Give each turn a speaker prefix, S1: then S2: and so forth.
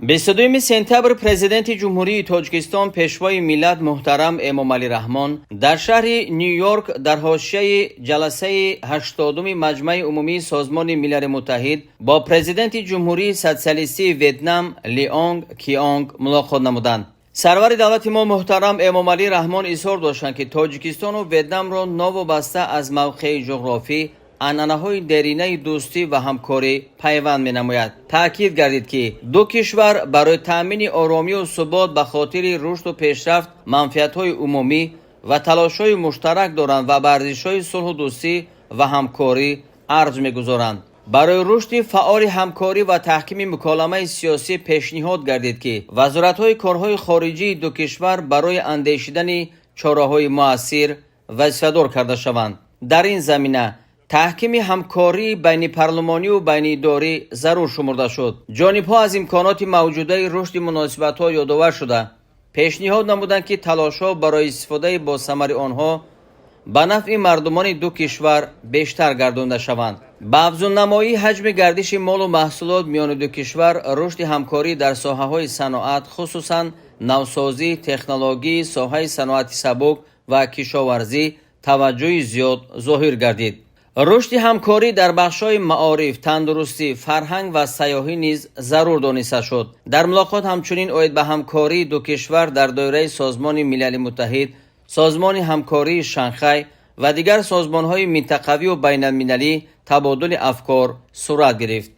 S1: 22 сентябр Президенти Ҷумҳурии Тоҷикистон, Пешвои миллат муҳтарам Эмомалӣ Раҳмон дар шаҳри Ню-Йорк дар ҳошияи ҷаласаи 80-уми Маҷмаи Умумии Созмони Милали Муттаҳид бо Президенти Ҷумҳурии Социалистии Ветнам Лионг Кионг мулоқот намуданд. Сарвари давлати мо муҳтарам Эмомалӣ Раҳмон изҳор доштанд, ки Тоҷикистону Ветнамро новобаста аз мавқеи ҷуғрофӣ анъанаҳои деринаи дӯстӣ ва ҳамкорӣ пайванд менамояд. Таъкид гардид, ки ду кишвар барои таъмини оромию субот, ба хотири рушду пешрафт манфиатҳои умумӣ ва талошҳои муштарак доранд ва ба арзишҳои сулҳу дӯстӣ ва ҳамкорӣ арҷ мегузоранд. Барои рушди фаъоли ҳамкорӣ ва таҳкими муколамаи сиёсӣ пешниҳод гардид, ки вазоратҳои корҳои хориҷии ду кишвар барои андешидани чораҳои муассир вазифадор карда шаванд. Дар ин замина таҳкими ҳамкории байнипарлумонию байниидорӣ зарур шумурда шуд. Ҷонибҳо аз имконоти мавҷудаи рушди муносибатҳо ёдовар шуда, пешниҳод намуданд, ки талошҳо барои истифодаи босамари онҳо ба нафъи мардумони ду кишвар бештар гардонда шаванд. Ба афзуннамоии ҳаҷми гардиши молу маҳсулот миёни ду кишвар, рушди ҳамкорӣ дар соҳаҳои саноат, хусусан навсозӣ, технологии соҳаи саноати сабук ва кишоварзӣ таваҷҷӯҳи зиёд зоҳир гардид. Рушди ҳамкорӣ дар бахшҳои маориф, тандурустӣ, фарҳанг ва сайёҳӣ низ зарур дониста шуд. Дар мулоқот ҳамчунин оид ба ҳамкории ду кишвар дар доираи Созмони Милали Муттаҳид, Созмони Ҳамкории Шанхай ва дигар созмонҳои минтақавию байналмилалӣ табодули афкор сурат гирифт.